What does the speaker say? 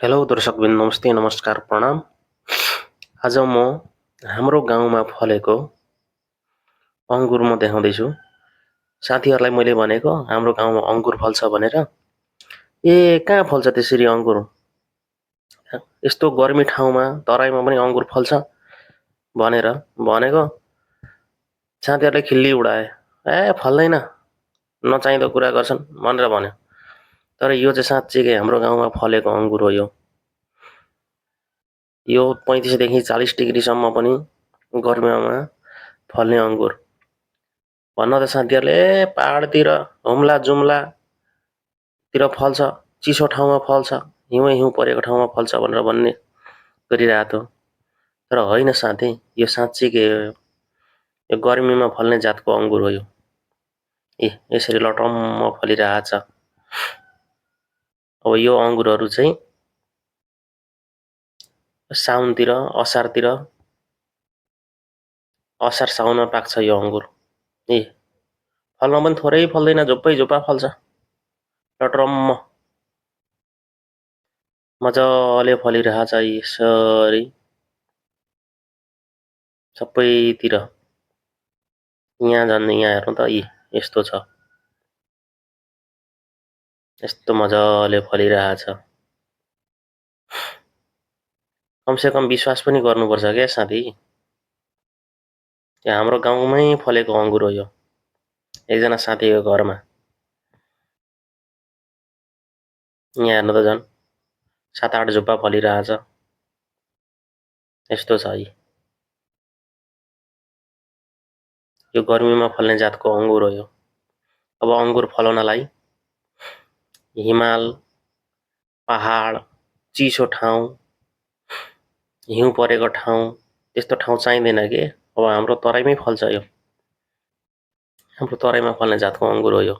Hello दर्शकबिन नमस्ते नमस्कार प्रणाम। आज म हाम्रो गाउँमा फलेको अङ्गुर म देखाउँदैछु। साथीहरूलाई मैले भनेको हाम्रो गाउँमा अङ्गुर फल्छ भनेर। कहाँ फल्छ त्यसरी अङ्गुर? यस्तो गर्मी ठाउँमा तराईमा पनि अङ्गुर फल्छ भनेर भनेको। साथीहरूले खिल्ली उडाए। फल्दैन, नचाहिँदो कुरा गर्छन् भनेर भन्यो। तर यो चाहिँ साँच्चीकै हाम्रो गाउँमा फलेको अङ्गुर हो। यो 35 देखि 40 डिग्रीसम्म पनि गर्मीमा फल्ने अङ्गुर। भन्न त साथीहरूले पहाडतिर हुम्ला जुम्लातिर फल्छ, चिसो ठाउँमा फल्छ, हिउँ परेको ठाउँमा फल्छ भनेर भन्ने गरिरहेको थियो। तर होइन साथी, यो साँच्चीकै हो। यो गर्मीमा फल्ने जातको अङ्गुर हो यो। यसरी लटम्म फलिरहेछ। अब यो अङ्गुरहरू चाहिँ साउनतिर, असार साउनमा पाक्छ यो अङ्गुर। फल्न पनि थोरै फल्दैन, झोप्पा फल्छ लटरम्म। मजाले फलिरहेछ यसरी सबैतिर। यहाँ हेर्नु त, यस्तो छ, यस्तो मजाले फलिरहेछ। कमसेकम विश्वास पनि गर्नुपर्छ क्या साथी। यो हाम्रो गाउँमै फलेको अङ्गुर हो यो, एकजना साथीको घरमा। यहाँ हेर्नु त झन् 7-8 झुप्पा फलिरहेछ। यस्तो छ यो गर्मीमा फल्ने जातको अङ्गुर हो यो। अब अङ्गुर फलाउनलाई हिमाल, पहाड, चिसो ठाउँ, हिउँ परेको ठाउँ, त्यस्तो ठाउँ चाहिँदैन के। अब हाम्रो तराईमै फल्छ यो। हाम्रो तराईमा फल्ने जातको अङ्गुर हो यो।